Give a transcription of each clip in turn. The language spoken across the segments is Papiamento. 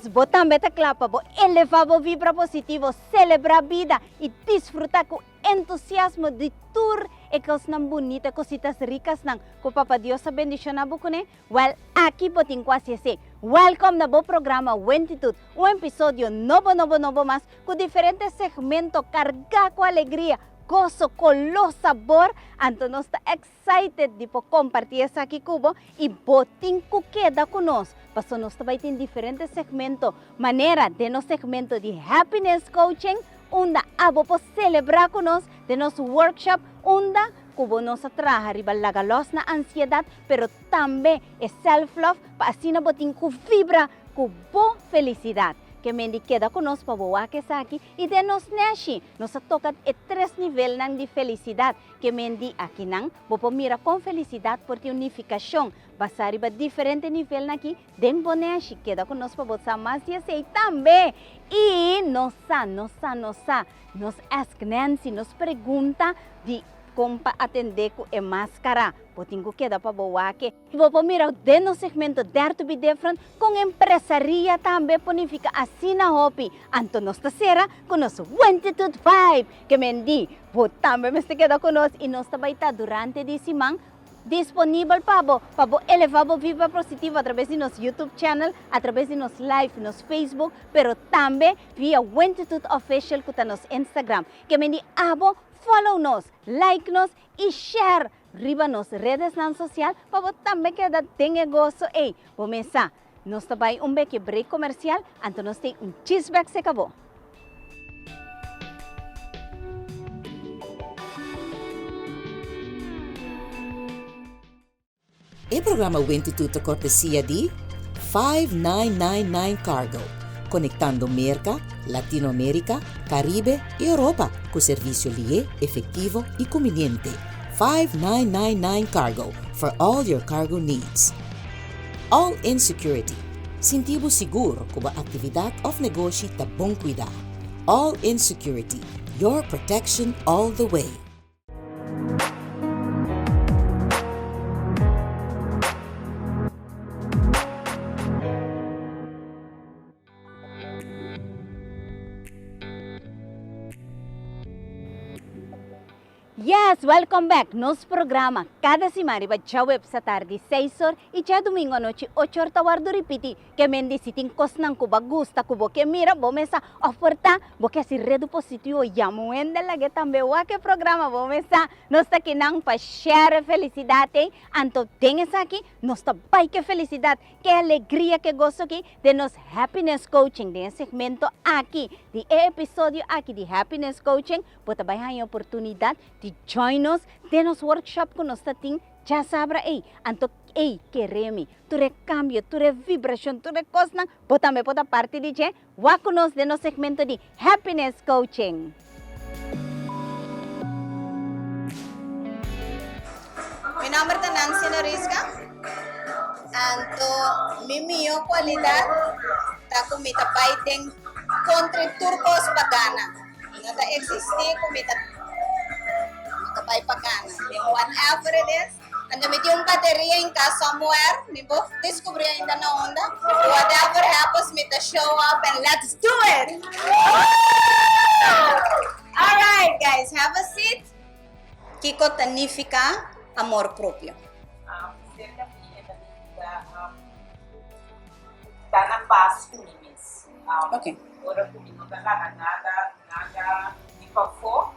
Yes, bo tambe ta kla pa bo elevá bo vibra positivo, selebrá bida i disfrutá ku entusiasmo di tur e kosnan bunita, e kositas rikasnan ku Papa Dios a bendishoná bo kuné? Wèl, aki bo tin ku hasi esei. Wèlkòm na bo programa Wentitud, un episodio nobo nobo nobo mas ku diferente segmento kargá ku alegria, goso, koló, sabor, anto nos ta Excited di por comparti esaki cu bo y bo tin cu keda cu nos paso nos ta bay tin diferente segmento manera den nos segmento di Happiness Coaching unda abo por celebra cu nos den nos workshop unda cu bo nos a traha riba laga los na ansiedad pero tambe e self love pa asina bo tin cu vibra cu bo felicidad. Ke mendi keda cu nos pa bo wak esaki y den nos neshi nos a toca e tres nivelnan di felicidad. Ke men di akinan, bo por mira kon felisidat por tin un nifikashon basá riba diferente nivelnan aki den bo neshi. Keda ku nos pa bo sa mas di esei tambe. I nos sa, nos sa, nos sa, nos ask Nancy, nos pregunta di kon pa atendé ku e maskara. Bo tin ku keda pa bo wak. Bo por mira den nos segmento Dare to be Different con empresaria tambe por nifica asina hopi. Anto nos ta cera cu nos Wentitude Vibe. Ke men di, bo tambe mester keda cu nos y nos ta bay ta durante di siman disponibel pa bo, pa bo eleva bo vibra positivo a traves di nos YouTube channel, a traves di nos live, nos Facebook, pero tambe via Wentitude Official cu ta nos Instagram. Ke men di abo follow nos, like nos y share Riba nos redesnan sosial pa bo tambe keda den e goso ei. Bo mes sa, nos ta bai un beke break komersial, anto nos tin un chisbek seka bo. E programa Wentitud ta kortesia di 5999 Cargo, konektando Merka, Latinoamérika, Karibe i Europa ku servisio lié, efektivo i kumbiniente. 5999 Cargo, for all your cargo needs. All In Security, Sinti bo sigur ku bo aktividat òf negoshi ta bon kuidá. All In Security, your protection all the way. Yes, welcome back. Nos programa cada siman riba djaweps atardi 6 or y djadomingo anochi 8 or ta wordo ripiti. Ke men di si tin kosnan ku bo a gusta, ku bo ke mira, bo mesa oferta, bo ke hasi redu positivo, yama un hende lag'e tambe wak e programa, bo mesa. Nos ta kinan pa share e felisidat ei, anto den esaki nos ta bai ku e felisidat. Ke alegria, ke goso aki den nos Happiness Coaching. Den e segmento aki di e episodio aki di Happiness Coaching, bo ta bai haña oportunidat di join nos den nos workshop ku nos ta tin djasabra ei. Anto ei, kere mi, tur e kambio, tur e vibrashon, tur e kosnan, bo tambe por ta parti di dje. Wak ku nos den nos segmento di Happiness Coaching. Mi nomber ta Nancy Norisca, anto mi mihó kualidat ta ku mi ta bai den kontra tur kos pa gana. No ta eksistí ku mi ta mi ta bai pa gana. Den whatever it is, Anto mi tin un bateria in cas somewhere, mi bo descubri ainda na unda. Whatever happens, mi ta show up and let's do it! Alright guys, have a seat. Kiko ta nifica amor propio? Cerca mi e ta nifica ta na paz cu mi mes. Ora cu mi no ta laga nada, nada di pafó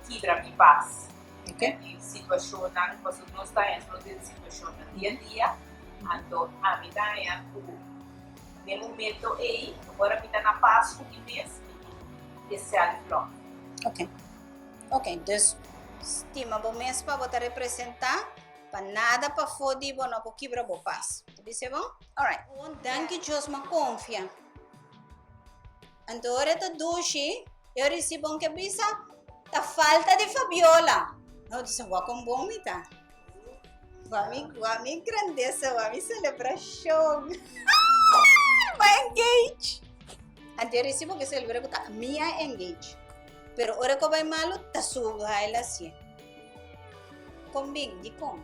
kibra mi paz. E situashonnan, pasobra nos ta haña nos den situashonnan dia a dia, anto ami ta haña ku den momento ei, ora mi ta na pas ku mi mes, mi tin e self love. Ok, ok, dus stima bo mes pa bo ta representá, pa nada pafó di bo no por kibra bo pas. Ta bisa bon? Alright. Bon, danki Dios, m'a konfia. Anto ora e ta dushi, e ricibo un ke bisa, ta falta di Fabiola. No, dicen, wak con bon mi ta. Wak mi, wak mi grandeza, wak mi celebracion. Ma engage. Anto e recibo ke celebra ku ta mi a engage. Pero ora ku bai malu, ta su haila así. Kon bin? Di kon?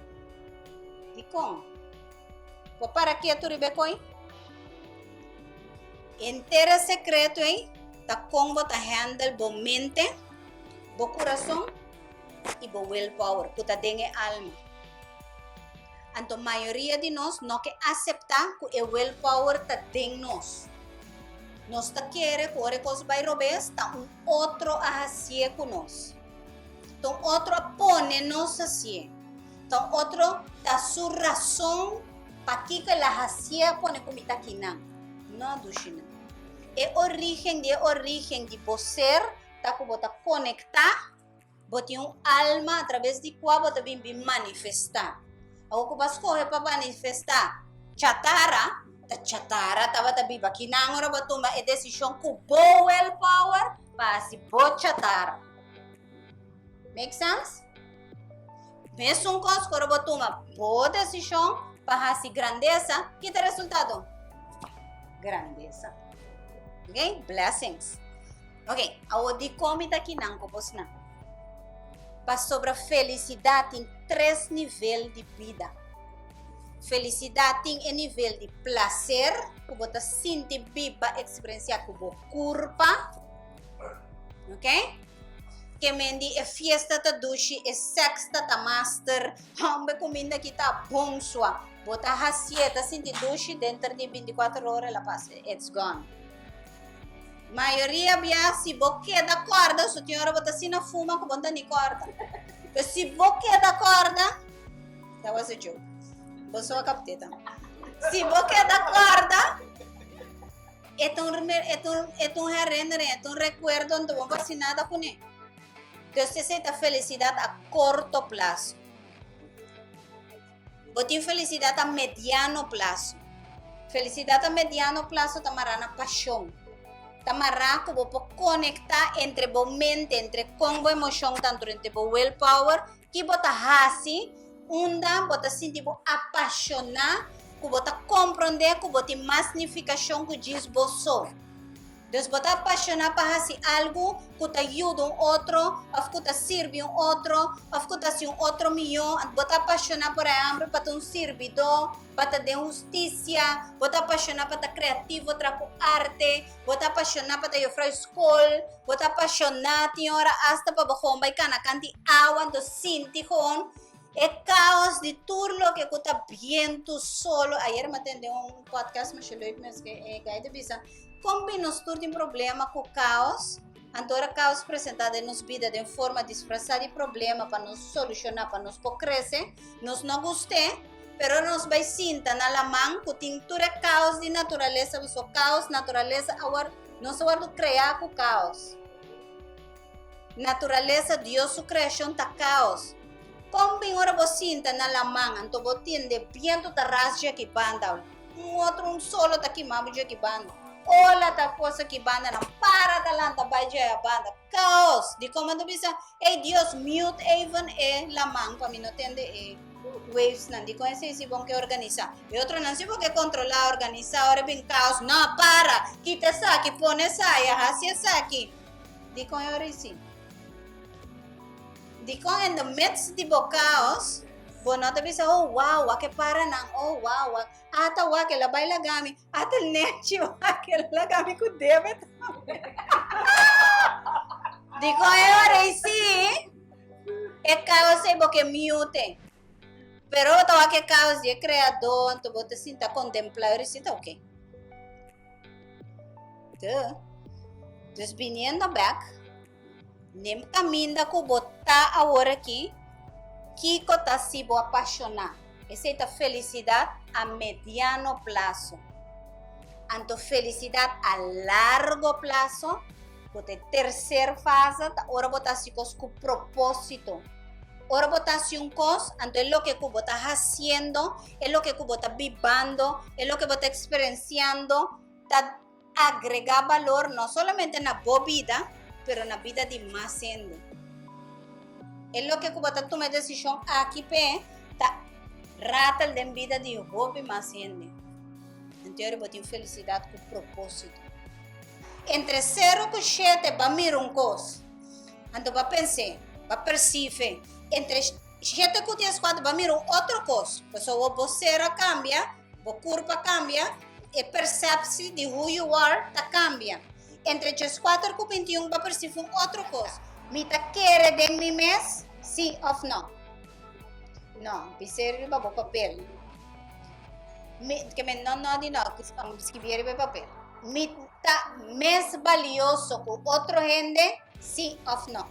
Di kon? Bo para ketu riba e koi? Henter e sekreto ei ta kon bo ta handle bo mente, bo kurason i bo willpower ku ta den e alma. Anto mayoria di nos no ke aseptá ku e willpower ta den nos. Nos ta kere ku ora e kos bai robes ta un otro a hasié ku nos. Ta un otro a pone nos hasié. Ta un otro ta su rason pakiko el a hasié a pone ku mi ta akinan. No, dushinan. E orígen di e orígen di bo ser ta ku bo ta konektá, bo tin un alma atraves di kua bo ta bin bin manifestá. Awor ku bo a skohe pa manifestá chatara, ta chatara tabata biba kinan ora bo a tuma e desishon ku bo willpower pa hasi bo chatara. Make sense? Mesun kos ku ora bo tuma bo desishon pa hasi grandesa, ki ta resultado? Grandesa. Ok? Blessings. Ok, awor dikon mi ta kinan ku bosnan? Pasobra felisidat tin tres nivel di bida. Felisidat tin e nivel di plaser, ku bo ta sinti biba, eksperensiá ku bo kurpa. Ok? Ke men di e fiesta ta dushi, e sèks ta ta master, hombe kuminda ki ta bon sua. Bo ta hasié, ta sinti dushi denter di bintikuater ora el a pasa, it's gone. Mayoria bia si bo keda kòrda, su tin ora bo ta asina fuma ku bo no ta ni kòrda. Pero si bo keda kòrda, that was a joke, bo so a kapt'é tambe. Si bo keda kòrda, e ta un e ta un e ta un herinnering, e ta un rekuerdo, anto bo no por hasi nada kuné. Entonces esei ta felisidat a korto plaso. Bo tin felisidat a mediano plaso. Felisidat a mediano plaso ta mará na pashon. Ta mará ku bo por konektá entre bo mente, entre kon bo emoshon ta anto entre bo willpower, ki bo ta hasi unda bo ta sinti bo apashoná, ku bo ta komprondé ku bo tin mas nifikashon ku djis bo so. Dus bo ta apashoná pa hasi algu ku ta yuda un otro òf ku ta sirbi un otro òf ku ta hasi un otro mihó. Bo ta apashoná, por ehèmpel, pa ta un sirbidó, pa ta den hustisia, bo ta apashoná pa ta kreativo, traha ku arte, bo ta apashoná pa ta yofrou skol, bo ta apashoná tin ora asta pa bo gewoon bai kana kanti awa, anto sinti gewoon E kaos di tur loke ku ta bientu, solo. Ayer mi a tende un podcast masha leuk mes ke e guy ta bisa kon bin nos tur tin problema ku kaos, anto ora kaos presenta den nos bida den forma disfrasá di problema pa nos solushoná pa nos por krese, nos no gust'é, pero ora nos bai sinta na laman ku tin tur e kaos di naturalesa, pasobra kaos, naturalesa awor nos a wòrdu kreá ku kaos. Naturalesa, Dios su kreashon ta kaos. Kon bin ora bo sinta na laman anto bo tende bientu ta ras dje aki banda, un otro un solo ta kima bo dje aki banda, ola ta posa aki banda nan para ta lanta bai dje aya banda. Kaos! Dikon bo ta bisa, Ey Dios, mute even e laman pa mi no tende e wavesnan. Dikon esei si bon ke organisa? E otronan si bo ke kontrola, organisa, ora bin kaos, no, para! Kita esaki, pone esaya, hasi esaki. Dikon e ora isi? Dikon in the midst di bo kaos, bo no ta bisa, oh wow, wak e paranan, oh wow, wak, ata wak el a bai laga mi, ata nechi wak el a laga mi ku debe tambe. Dikon e ora isi? E kaos ei bo ke mute. Pero bo ta wak e kaos di e Kreadó, anto bo ta sinta kontempla e ora isi ta oke. Duh. Dus biniendo bek, n'e kaminda ku bo ta awor aki, kiko ta si bo apashoná? Esei ta felisidat a mediano plaso. Anto felisidat a largo plaso, ku ta e terser fase, ta ora bo ta hasi kos ku propósito. Ora bo ta hasi un kos, anto e loke ku bo ta hasiendo, e loke ku bo ta bibando, e loke bo ta eksperensiando ta agregá balor no solamente na bo bida, pero na bida di mas hende. E loke ku bo ta tuma e desishon aki p'e ta ratel den bida di hopi mas hende. Anto ora bo tin felisidat ku propósito. Entre sero ku shete ba mira un kos, anto ba pens'é, ba persif'é. Entre shete ku dieskuater ba mira un otro kos, pasobra bo ser a kambia, bo kurpa a kambia. E perceptie di who you are ta cambia. Entre 14 cu 21 bo a percibi un otro cos. Mi ta kere den mi mes? Si of no? No, bis'é riba bo papel. Mi, ke men no no di no, skibié riba e papel. Mi ta mes balioso ku otro hende? Si of no?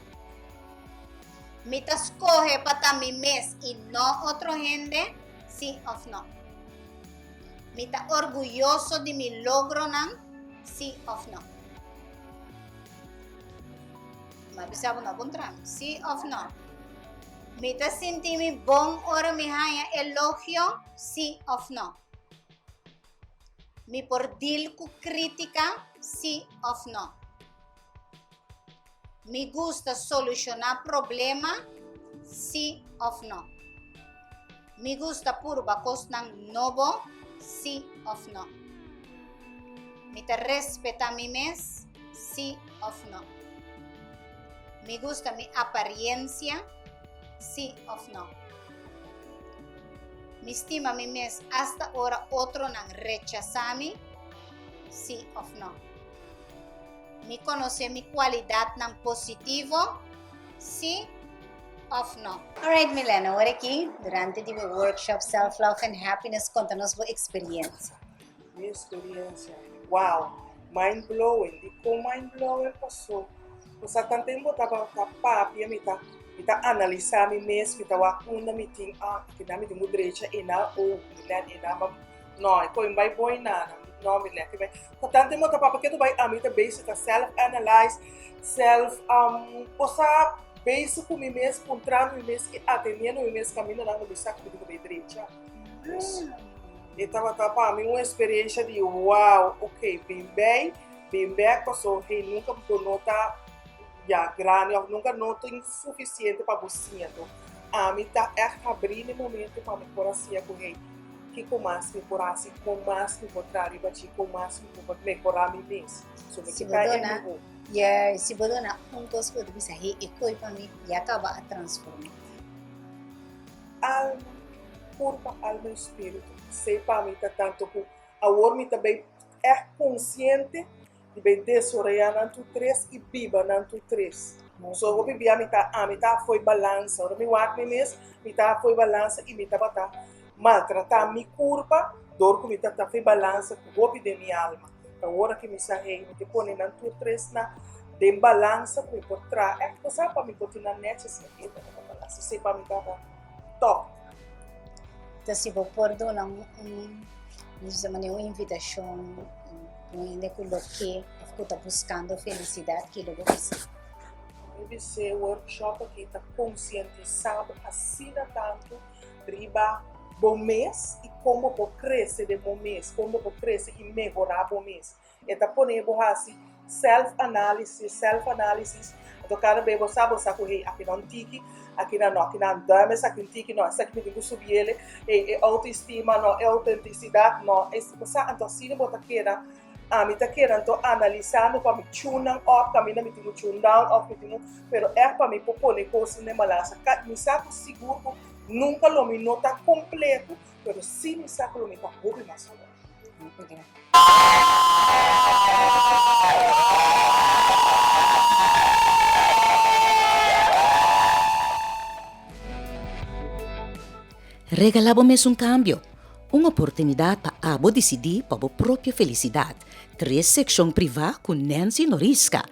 Mi ta skohe pa ta mi mes i no otro hende? Si of no? Mi ta orguyoso di mi logronan? Si of no? Mi a bisa bo no puntra mi. Si of no? Mi ta sinti mi bon ora mi haña elogio? Si of no? Mi por deal ku krítika? Si of no? Mi gusta solushoná problema? Si of no? Mi gusta purba kosnan nobo? Si of no? Mi ta respetá mi mes? Si of no? Mi gusta mi apariensia? Si of no? Mi stima mi mes asta ora otronan rechasá mi? Si of no? Mi konosé mi kualidatnan positivo? Si of no? Alright Milena, awor aki durante di bo workshop Self Love and Happiness konta nos bo eksperiensia. Mi experiencia, wow, mind blowing, dikon mind blowing paso bo sa tan tempo tabata papia mi ta mi ta analisa mi mes mi ta wak unda mi tin ah kina mi tin ku drecha ena oh mi lèt ena ba no e koin bai bon ena no mi lèt bai ta tan tempo ta papia ketu bai ami ta bezig ta self analyze self bo sa bezig ku mi mes puntrando mi mes i atendiendo mi mes kamindanan ku mi sa ku mi tin ku bai drecha. E tabata pa mi un experiencia di wow, ok, bin bij, bin bek paso hey nunca bo no ta ya grandi of nunca no tin suficiente pa bo siña to. Ami ta echt habri mi momento pa mi por a siña cu hey kico mas mi por haci, con mas mi por traha riba dje, con mas mi por mehora mi mes. So mi Si ke bo ta e duna, miho. yeah, si bo duna un cos cu bo ta bisa hey e coy pa mi ya caba a transforma. Alma, kurpa, alma i spiritu. Esei pa mi ta tantu ku awor mi ta bay ègt konsiente di bay desorayá nan tur tres i biba nan tur tres. So hopi bia mi ta ami ta afoi balansa. Ora mi wak mi mes, mi ta afoi balansa i mi tabata maltratá mi kurpa dor ku mi ta ta afoi balansa ku hopi den mi alma. Ta ora ki mi sa hey mi ta pone nan tur tres na den balansa ku mi por traha ègt kosá pa mi por tin nan nètjes na keda na balansa. Esei pa mi tabata top. Ta si bo por duna un un manera un invitashon un hende ku lo ke òf ku ta buskando felisidat kilo bo bisa? Mi bisa e workshop aki ta konsientisá bo asina tantu riba bo mes i kon bo por krese den bo mes, kon bo por krese i mehorá bo mes. E ta pone bo hasi self analysis, self analysis, anto kada bes bo sa, bo sa ku hey aki nan tiki, aki nan no, aki nan dòm esaki un tiki no, esaki mi tin ku subi ele, hey e outoestima no, e outentisidat no, es bo sa, anto asina bo ta keda, ami ta keda anto analisando pa mi tune nan up kaminda mi tin ku tune down òf mi tin ku, pero ègt pa mi por pone kosnan den balansa, mi sa ku sigur ku Nunca lo mi no ta completo, pero si mi sa cu lo mi ta hopi mas mihor. Regala bo mes un cambio, un oportunidad pa abo dicidi pa bo propio felicidad. Tres seccion priva cu Nancy Norisca.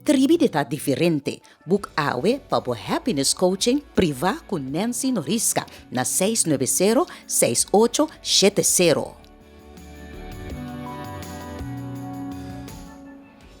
Tribi di ta diferente, Boek awe pa bo Happiness Coaching privá ku Nancy Norisca na 690 6870.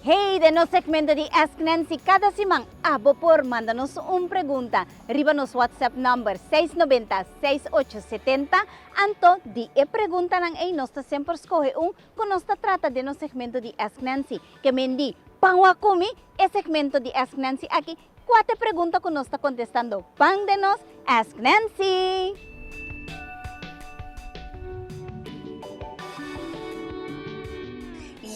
Hey, den nos segmento di Ask Nancy kada siman abo por manda nos un pregunta riba nos WhatsApp number 690 6870. Anto di e preguntanan ei nos ta semper skohe un ku nos ta trata den nos segmento di Ask Nancy. Ke men di pan wak kumi E segmento di Ask Nancy aki, kua ta e pregunta ku nos ta kontestando ban den nos Ask Nancy?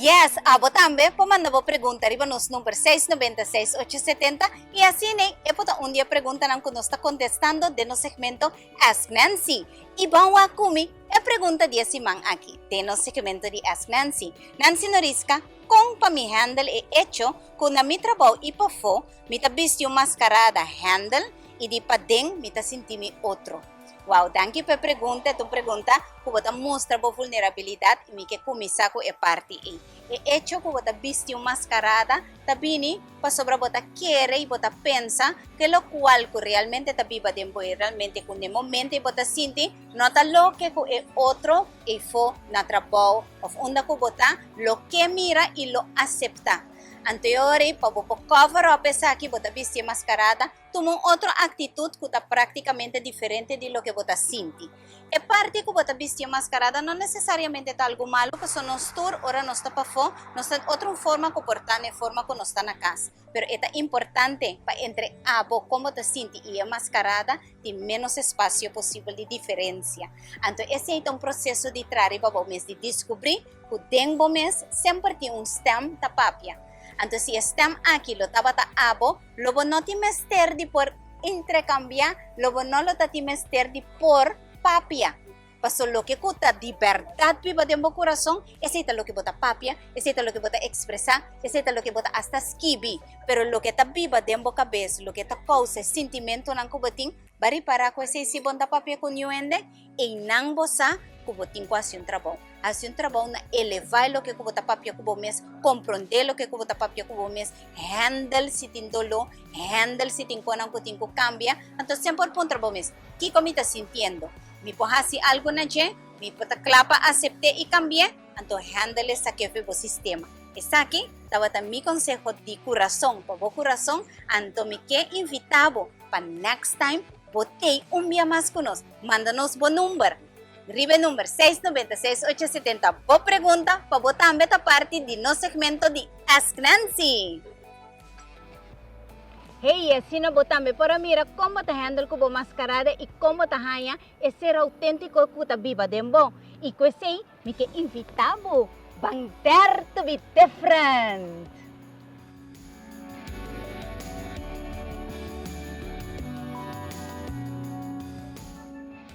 Yes, abo tambe por manda bo pregunta riba nos number seis nobenta seis ocho setenta y asina e por ta un di e preguntanan cu nos ta contestando den nos segmento Ask Nancy. Y ban wak cu mi e pregunta di e siman aki den nos segmento di Ask Nancy. Nancy Norisca, Con pa mi handle e hecho cu na mi trabou y pafó mi ta bisti un mascarada handle y di paden mi ta sinti mi otro? Wow, danki pa e pregunta, e ta un pregunta ku bo ta mustra bo vulnerabilidat i mi ke kuminsá ku e parti ei. E echo ku bo ta bisti un maskarada ta bini pasobra bo ta kere i bo ta pensa ku e lokual ku realmente ta biba den bo i realmente ku n'e momento ei bo ta sinti no ta loke ku e otro eifó na trabou òf unda ku bo ta lo ke mira i lo aseptá. Anto e ora ei pa bo por cover up esaki bo ta bisti e maskarada. Tuma un otro actitud cu ta practicamente diferente di loke bo ta sinti. E parti cu bo ta bisti e mascarada no necesariamente ta algo malo pasobra nos tur ora nos ta pafó nos ta otro un forma cu por ta na e forma cu nos ta na cas. Pero e ta importante pa entre abo con bo ta sinti y e mascarada tin menos espacio posibel di diferencia. Anto esey ta un proceso di traha riba bo mes, di descubri cu den bo mes semper tin un stem ta papia. Anto si e stem aki lo tabata abo, Lo bo no tin mester di por intrecambiá, lo bo no lo ta tin mester di por papia. Paso loke ku ta di bèrdat biba den bo kurason, esei ta loke bo ta papia, esei ta loke bo ta ekspresá, esei ta loke bo ta asta skibi. Pero loke ta biba den bo kabes, loke ta kousa e sintimentunan ku bo tin, bo a ripará ku esei si bo no ta papia ku niun hende? Einan bo sa ku bo tin ku hasi un trabou. Hasi un trabou na elevá e loke ku bo ta papia ku bo mes, komprondé loke ku bo ta papia ku bo mes, handle si tin doló, handle si tin konan ku tin ku kambia. Anto semper puntra bo mes, Kiko mi ta sintiendo? Mi por hasi algu na dje? Mi por ta kla pa asept'é i kambi'é? Anto handle esaki afe bo sistema. Esaki tabata mi konseho di kurason pa bo kurason, anto mi ke invitá bo pa next time bo tei un bia mas ku nos. Manda nos bo number riba e number seis noventa seis ocho setenta bo pregunta pa bo tambe ta parti di nos segmento di Ask Nancy. Hey, asina bo tambe por a mira kon bo ta handle ku bo maskarada i kon bo ta haña e ser auténtiko ku ta biba den bo. I ku esei mi ke invitá bo ban Dare to be Different!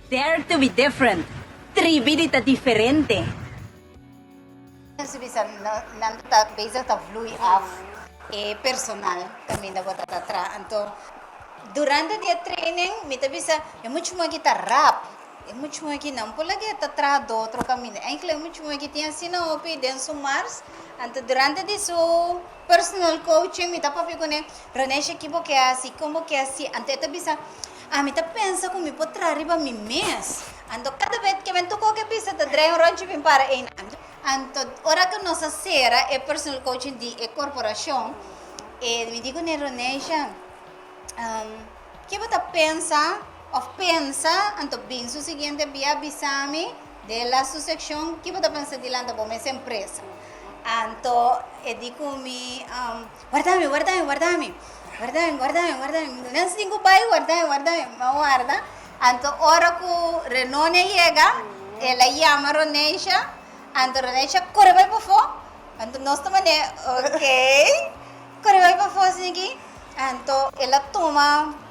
Dare to be different, tribi di ta diferente. Su bisa nan ta bezig ta vloei af e personal kaminda bo ta traha. Anto durante di e training mi ta bisa e muchu moe ki ta rap, e muchu moe ki nan por laga e ta traha do otro kaminda. Enkele e muchu moe ki tin asina hopi den su mars. Anto durante di su Personal coaching, mi ta papia kuné, Ronesha ki bo ke hasi, kon bo ke hasi, anto e ta bisa, ami ta pensa ku mi por traha riba mi mes. Anto kada bes ke men tokó ke bisa ta drai un ròntje bin para einan. Anto ora ku nos a sera e personal coaching di e korporashon, e mi di kuné, Ronesha, ke bo ta pensa òf pensa, anto bin su siguiente bia bisa mi den la su sekshon ki bo ta pensa di lanta bo mes empresa. Anto e di ku mi, Warda mi, warda mi, warda mi, warda mi, warda mi, warda mi. Mi nan sin ku bai, warda mi, warda mi. Mi a warda. Anto ora ku Renone a yega, el a yama Roneisha. Anto Roneisha kore bai pafó. Anto nos ta manera, okey. Kore bai pafó asin'aki. Anto el a tuma.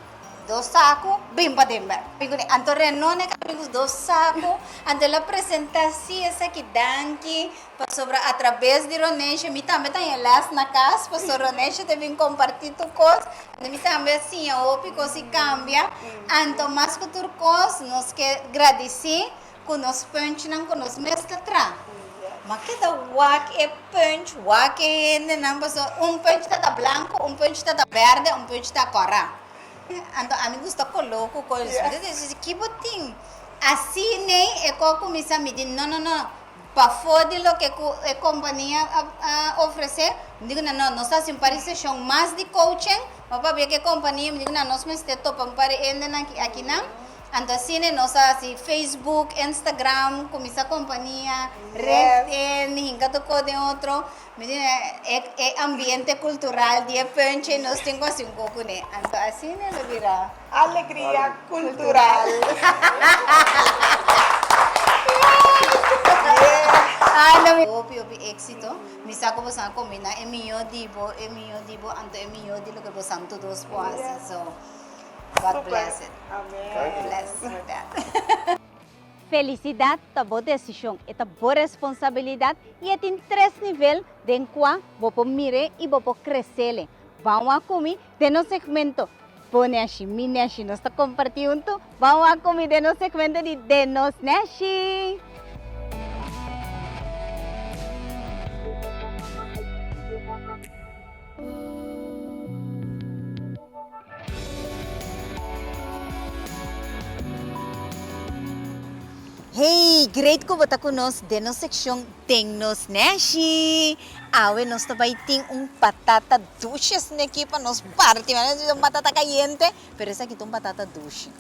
Dos saku bin pa den bek. Mi kune anto Renone ka bin ku dos saku anto el a presenta si esaki danki pasobra atrabes di Ronesha mi tambe ta haña les na kas pasobra Ronesha ta bin komparti tur kos anto mi tambe a siña hopi kos i kambia anto mas ku tur kos nos ke gradisi ku nos punchnan ku nos mes ta traha ma keda wak e punch wak e hendenan pasobra un punch ta ta blanku un punch ta ta berde un punch ta kòrá. Anto ami gusta koló ku kos. Mi ta disi, ki bo tin? Asin'ei e ko kuminsá mi di, no, no, no, pafó di loke ku e kompania a ofresé, mi di ku nan, no, nos ta hasi un par di seshon mas di coaching, ma pabia ku e kompania, mi di ku nan, nos mester topa un par di hendenan akinan. Anto asina nos a hasi Facebook, Instagram, kuminsá kompania, LinkedIn, hinka tur kos den otro. Mi di e e ambiente cultural di e punche nos tin cu haci un poco ne. Anto asina lo bira. Alegria cultural. Ay no mi. Hopi hopi exito. Mi sa ku boso a kombiná e mihó di bo, e mihó di bo, anto e mihó di loke boso tur dos por hasi. So, God bless it. Amen. Bless for that. Felisidat ta bo desishon, e ta bo responsabilidat i e tin tres nivel den kua bo por mir'é i bo por kres'é. Ban wak ku mi den nos segmento Bo Neshi, Mi Neshi. Nos ta kompartí huntu. Ban wak ku mi den nos segmento di Den Nos Neshi. Hey, great ku bo ta ku nos den nos sekshon Den Nos Neshi! Awe nos ta bai tin un patata dushi esneki pa nos parti. Mane un patata kayente, pero esaki ta un patata dushi.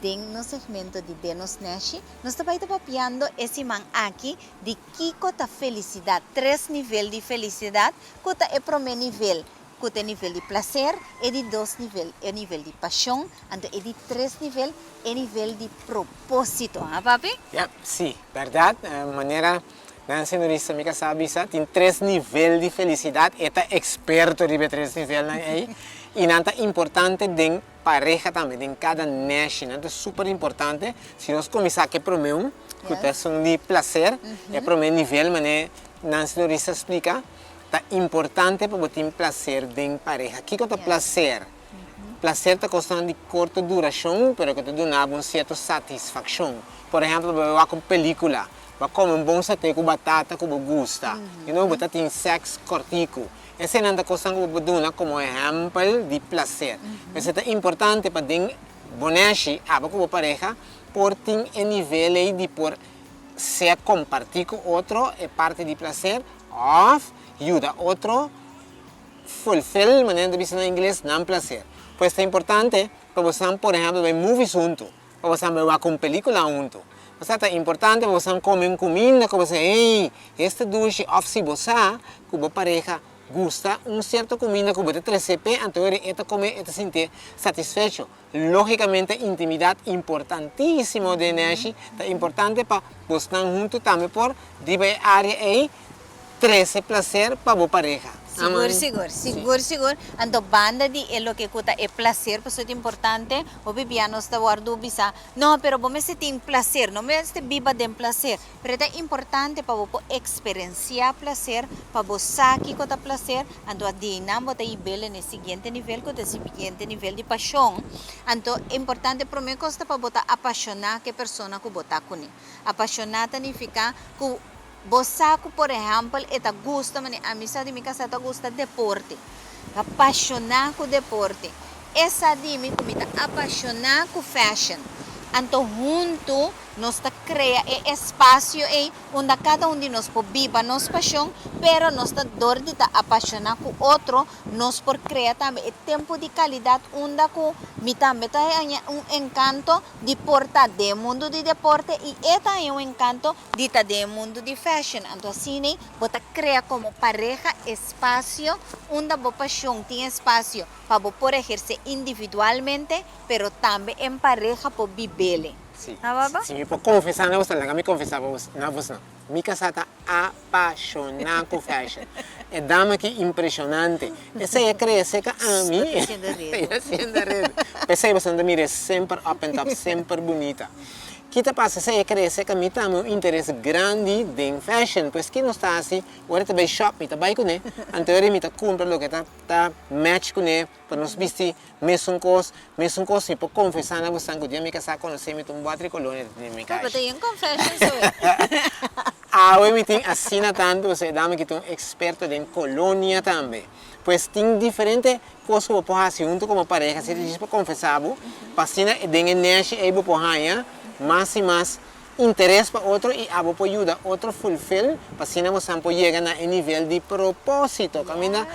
Den nos segmento di Den Nos Neshi, nos ta bai ta papiando e siman aki di kiko ta felisidat, tres nivel di felisidat Ku ta e promé nivel? Ku ta e nivel di plaser, e di dos nivel, e nivel di pashon, anto e di tres nivel, e nivel di propósito. Ha, papi? Yep, sí, bèrdat. Manera Nancy Norista mi kasá a bisa, tin tres nivel di felisidat. E ta eksperto riba e tres nivelnan ei. I nan ta importante den pareha tambe, den kada nèshi. Nan ta super importante. Si nos kuminsá ku e promé un, ku ta esun di plaser, e promé nivel, manera Nancy Norista a splika, ta importante pa bo tin plaser den pareha. Kiko ta plaser? Plaser ta kosnan di korto durashon, pero ku ta duna bo un sierto satisfakshon. Por ehèmpel, bo bai wak un pelíkula, bo a kome un bon saté ku batata ku bo gusta, you know, bo ta tin sèks kòrtiku. Eseinan ta kosnan ku bo por duna komo ehèmpel di plaser. P'esei ta importante pa den bo nèshi, abo ku bo pareha por tin e nivel ei di por sea kompartí ku otro e parti di plaser òf yuda otro fulfill, manera nan ta bisa na ingles, nan plaser. Pues ta importante pa bosan por ehèmpel bai movies huntu. Pa bosan bai wak un pelicula hunto. Pasobra ta importante pa bosan come un cuminda cu bo sa, hey, esta dushi of si bo sa cu bo pareha gusta un cierto cuminda cu bo ta trece p'e, anto ora e ta come e ta sintié satisfecho. Logicamente intimidad importantisimo den neshi, ta importante pa bosnan hunto tambe por riba e area ey trece placer pa bo pareha. Sigur, sigur, sigur, sigur. Anto banda di e loke ku ta e placer, pasobra ta importante, hopi bia nos ta wòrdu bisa, no, pero bo mester tin placer, no mester biba den placer. Pero e ta importante pa bo por eksperensiá placer, pa bo sa kiko ta placer, anto a di einan bo ta hib'el na e siguiente nivel, ku ta e siguiente nivel di pashon. Anto importante promé kos ta pa bo ta apashoná ku e persona ku bo ta kuné. Apashoná ta nifiká ku Bo sa ku por ehèmpel e ta gusta manera ami sa di mi kasá ta gusta deporte, ta pashoná ku deporte. E sa di mi ku mi ta apashoná ku fashion. Anto huntu nos ta krea e espasio ei unda kada un di nos por biba nos pashon, pero nos ta dor di ta apashoná ku otro Nos por crea tambe e tempo di calidad unda cu mi tambe ta haña un encanto di por ta den mundo di deporte y e ta haña un encanto di ta den mundo di fashion. Anto asina bo ta crea como pareha espacio unda bo pasion tin espacio pa bo por eherce individualmente pero tambe en pareha por bibele. Si, si mi por confesa na boso, laga mi confesa na boso. Mi casá ta apashoná ku fashion. E dama aki impreshonante. Esei a krese ka ami. E ta siendo red. P'esei boso ta mir'é semper up and top, semper bunita. Ki ta pasa? Esei a krese ka mi tambe un interes grandi den fashion. Pues ki nos ta hasi? Ora ta bai shop mi ta bai kuné. Anto ora mi ta kumpra loke ta match kuné. Pa nos bisti mesun kos, mesun kos mi por konfesá na bosan ku dia mi kasá konosé mi ta un bòt rikolonia ta tene mi Pero kashi. ta yen confession so e. Awe mi tin asina tantu pasobra e dama aki ta un eksperto den kolonia tambe. Pues tin diferente kos ku bo por hasi huntu komo pareha si ta djis pa konfesá bo, pa asina den e nèshi ei bo por haña mas i mas interes pa otro i abo por yuda otro fulfil pa asina bosan por yega na e nivel di propósito kaminda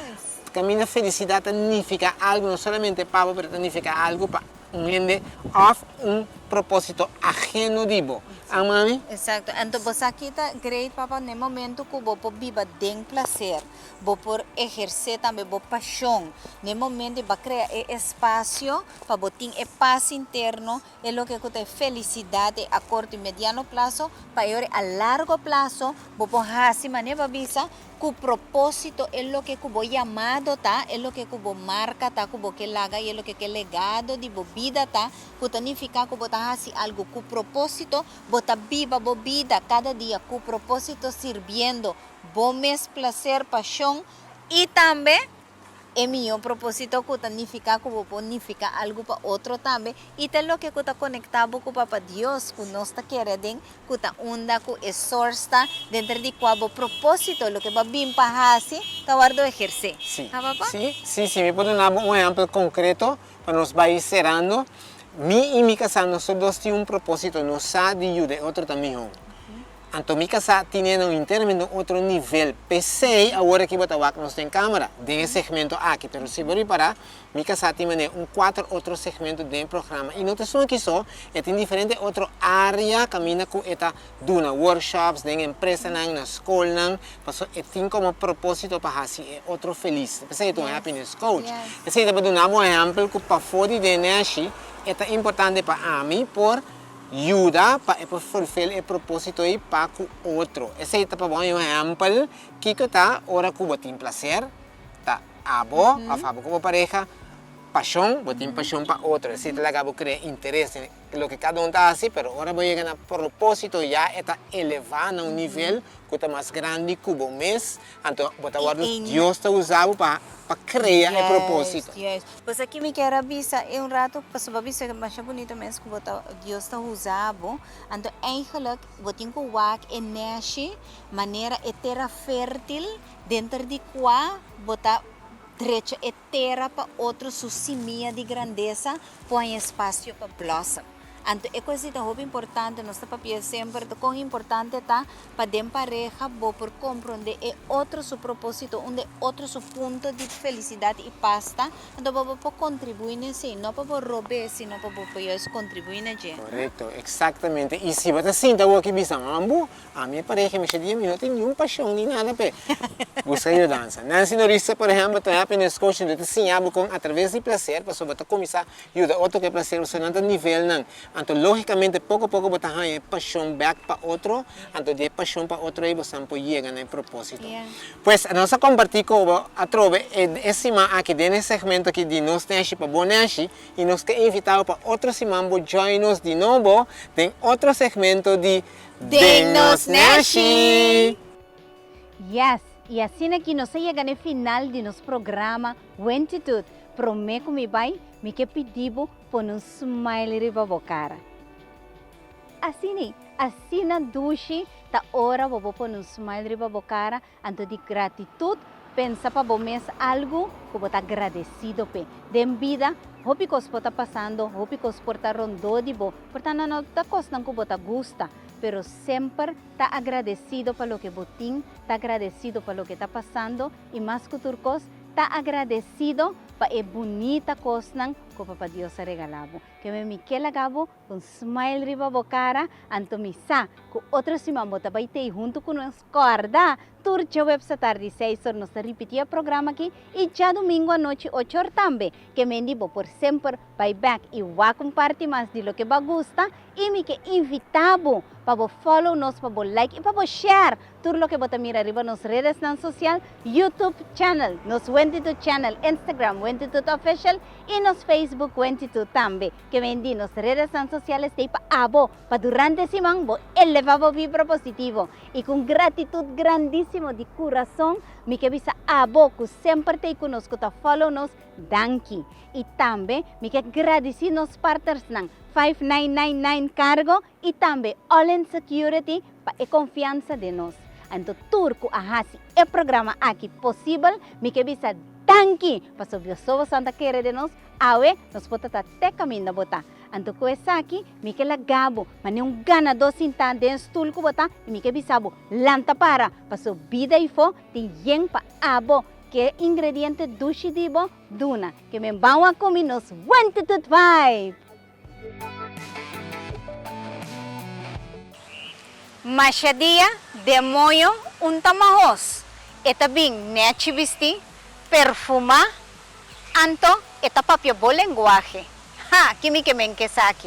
Kaminda felisidat ta nifiká algu no solamente pa bo pero ta nifiká algu pa un hende òf un propósito ageno di bo. A mami? Exacto. Anto bo sa ki ta great papa n'e momento ku bo por biba den placer, bo por ehercé tambe bo pasion. N'e momento bo a crea e espacio pa bo tin e paz interno, e loke ku ta e felicidad e a corto y mediano plazo, pa e ora a largo plazo bo por haci manera bo a bisa Ku propósito e loke ku bo yamado ta, e loke ku bo marka ta ku bo ke laga i e loke ku e legado di bo bida ta, ku ta nifiká ku bo ta hasi algu ku propósito, bo ta biba bo bida kada dia ku propósito sirbiendo bo mes plaser, pashon i tambe E mihó propósito ku ta nifiká ku bo por nifiká algu pa otro tambe i ta loke ku ta konektá bo ku Papa Dios, ku nos ta kere aden, ku ta unda ku e source ta denter di kua bo propósito, loke bo a bin pa hasi, ta wòrdu ehersé. Sí, Ha, Papa? sí, sí, sí, mi por duna bo un ehèmpel konkreto pa nos bai serando. Mi i mi kasá nos tur dos tin un propósito, nos sa di yuda e otro ta mihó. Anto mi kasá tine nan enteramente un otro nivel. P'esei awor aki bo ta wak nos den kamera, den e segmento aki. Pero si bo ripará, mi kasá tin manera un kuater otro segmento den e programa. I no ta esun aki so, e tin diferente otro área kaminda ku e ta duna workshops den empresanan, na skolnan, pasobra e tin komo propósito pa hasi e otro felis. P'esei e ta un happiness coach. P'esei ta por duna bo un ehèmpel ku pafó di den nèshi e ta importante pa ami por Yuda pa e por fulfil e propósito ei pa ku otro. Esei ta pa bo un ehèmpel kiko ta ora ku bo tin plaser, ta abo òf abo ku bo pareha, pashon, bo tin pashon pa otro. Esei ta laga bo krea interes den loke kada un ta hasi, pero ora bo yega na propósito ya e ta elevá na un nivel ku ta mas grandi ku bo mes, anto bo ta wòrdu, Dios ta usa bo pa krea e propósito. Pues aki mi kier a bisa e un rato, pasobra bo a bisa masha bunito mes ku bo ta Dios ta usa bo, anto eigenlijk bo tin ku wak e neshi manera e tera fertil denter di kua bo ta drecha e tera pa otro su simia di grandesa por haña espasio pa blossom. Anto e kos ei ta hopi importante, nos ta papia semper ta kon importante ta pa den pareha bo por komprondé e otro su propósito, unda e otro su punto di felisidat i pas ta, anto pa bo por kontribuí na esei, no pa bo rob'é, sino pa bo por juist kontribuí na dje. Korekto, eksaktamente. I si bo ta sinta awor aki bisa, Mambu, ami e pareha mi dia mi no tin niun pashon ni nada p'e. Buska yudansa. Nancy Norista, por ehèmpel, ta un happiness coach, anto e ta siña bo kon atraves di plaser, pasobra bo ta kuminsá Yuda otro ku e plaser pasobra nan ta nivelnan. Anto lógikamente poko poko bo ta haña e pashon bèk pa otro, anto di e pashon pa otro ei bo san por yega na e propósito. Pues nos a kompartí ku bo atrobe e siman aki den e segmento aki di Nos Nèshi pa Bo Nèshi i nos ke invitá bo pa otro siman bo join nos di nobo den otro segmento di Den Nos Nèshi! Yes, i asina ki nos a yega na e final di nos programa Wentitud. Promé ku mi bai, mi ke pidi bo pone un smile riba bo kara. Asina, asina dushi ta ora bo bo pone un smile riba bo kara, anto di gratitut pensa pa bo mes algu ku bo ta agradesido p'e. Den bida, hopi kos por ta pasando, hopi kos por ta rondó di bo, por ta no ta kosnan ku bo ta gusta, pero semper ta agradesido pa loke bo tin, ta agradesido pa loke ta pasando i mas ku tur kos, Ta agradecido pa e bunita cosnan cu Papa Dios a regala bo. Ke me mi ke laga bo cu un smile riba bo cara, anto mi sa cu otro siman bo ta bay tey hunto cu nos. Corda, tur djaweps atardi seis or nos ta ripiti e programa aki y djadomingo anochi ocho or tambe. Ke mendi bo por semper bay bek y wak un parti mas di loke bo a gusta y mi ke invita bo pa bo follow nos, pa bo like y pa bo share Tur loke bo ta mira riba nos redesnan sosial, YouTube channel, nos Wentitud channel, Instagram Wentitud Official y nos Facebook Wentitud tambe. Ke mendi nos redesnan sosial estei pa abo, pa durante siman bo eleva bo vibra positivo. Y cu un gratitud grandisimo di curason mi ke bisa abo cu semper tei cu nos, cu ta follow nos, danki. Y tambe mi ke gradici nos partnersnan, 5999 Cargo y tambe All In Security pa e confiansa den nos. Anto tur cu a haci e programa aki posibel, mi ke bisa danki pasobra Dios boso ta kere den nos, awe nos por ta ta te caminda bo ta. Anto cu esaki mi ke laga bo mane un ganador sinta den stoel cu bo ta y mi ke bisa bo lanta para pasobra bida eyfo tin yen pa abo ke ingrediente dushi di bo duna. Ke men ban wak cumi nos Wentitude Vibe! Masha dia demoño un ta mahos, e ta bin nèchi bistí, perfumá, anto e ta papia bo lenguahe. Ha! Ki mi ke men ke esaki?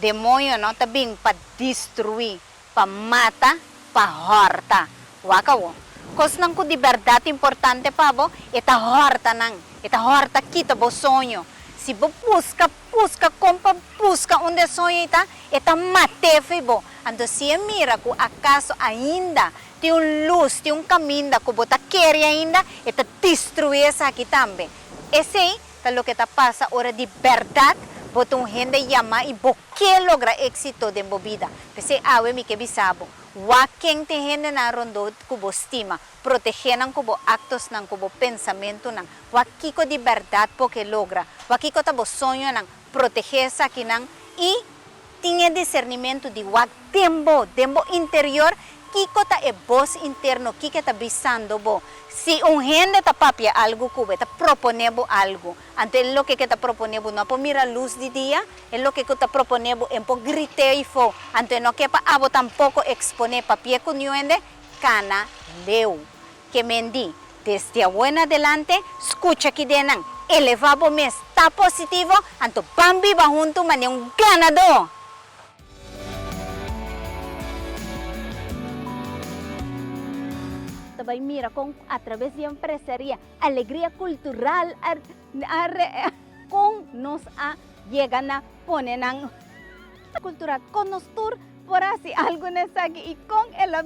Demoño no ta bin pa destruí, pa mata, pa hòrta. Wak awo. Kosnan ku di bèrdat importante pa bo, e ta hòrta nan. E ta hòrta kita bo soño. Si bo buska, buska kon pa buska unda e soño ei ta, e ta mat'é fo'i bo. Anto si e mira ku akaso ainda tin un lus, tin un kaminda ku bo ta kere ainda, e ta destruí esaki tambe. Esei ta loke ta pasa ora di bèrdat bo ta un hende yamá i bo ke logra éksito den bo bida. P'esei awe mi ke bisa bo, wak ken tin hendenan rondó ku bo stima, protegé nan ku bo aktosnan, ku bo pensamentunan. Wak kiko di bèrdat bo ke logra, wak kiko ta bo soñonan, protegé esakinan i tin e disernimentu di wak den bo, den bo interior, kiko ta e bos interno, kiko e ta bisando bo. Si un hende ta papia algu ku bo, e ta proponé bo algu, anto e loke ku e ta proponé bo no a por mira lus di dia, e loke ku ta proponé bo e por grit'é aifó, anto e no ke pa abo tampoko eksponé papia ku niun hende, kana leu. Ke men di, Desde awo en adelante, skucha ki den nan, elevá bo mes, ta positivo, anto ban biba huntu manera un ganadó! Ta bai mira kon atraves di empresaria, alegria kultural a a kon nos a yega na pone nan kultural, kon nos tur por hasi algu na esaki i kon el a.